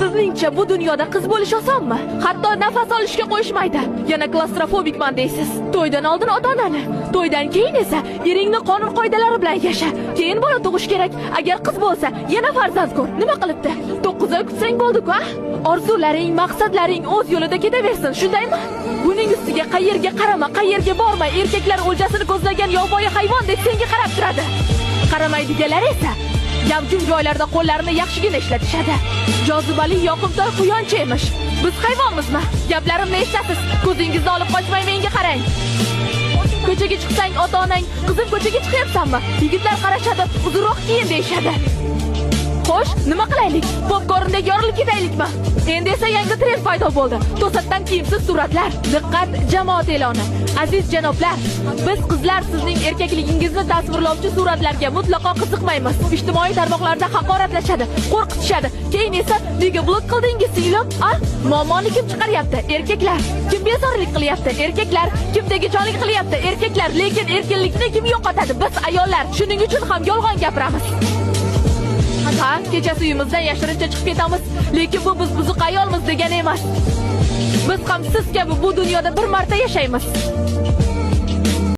Sizningcha bu dunyoda qiz bo'lish osonmi? Hatto nafas olishga qo'yishmaydi. Yana klaustrofobikman deysiz. To'ydan oldin ota-onani, to'ydan keyin esa eringni qonun qoidalari bilan yasha. Keyin bola tug'ish kerak. Agar qiz bo'lsa, yana farzand ko'r. Nima qilibdi? 9 oy kutsang bo'ldi-ku, a? Orzularing, maqsadlaring o'z yo'lida ketaversin, shundaymi? Buning ustiga qayerga qarama, qayerga borma, erkaklar o'ljasini ko'zlagan yovvoyi hayvondek senga qarab turadi. Qaramaydiganlar esa gavjum joylarda qo'llarini yaxshigina ishlatishadi. Jozibali yoqimtoy quyoncha emish. Biz hayvonmizmi? Gaplarimni eshitasiz. Ko'zingizni olib qochmay menga qarang. Ko'chaga chiqsang ota-onang, "Qizim, ko'chaga chiqyapsanmi?" Yigitlar qarashadi, "Uzunroq kiyin" deyishadi. Xo'sh, nima qilaylik? Popkorndek yorilib ketaylikmi? Endi esa yangi trend paydo bo'ldi. To'satdan kiyimsiz suratlar. Diqqat, jamoat e'loni. Aziz janoblar, biz qizlar sizning erkakligingizni tasvirlovchi suratlarga mutlaqo qiziqmaymiz. Ijtimoiy tarmoqlarda haqoratlashadi, qo'rqitishadi. Keyin esa nega blok qildingiz singlim? A? Muammoni kim chiqaryapti? Erkaklar. Kim bezorilik qilyapti? Erkaklar. Kim tegajonlik qilyapti? Erkaklar. Lekin erkinlikni kim yo'qotadi? Biz ayollar. Shuning uchun ham yolg'on gapiramiz. Ha, kechasi uyimizdan yashirincha chiqib ketamiz, lekin bu biz buzuq ayolmiz degani emas. Biz ham siz kabi bu dunyoda bir marta yashaymiz.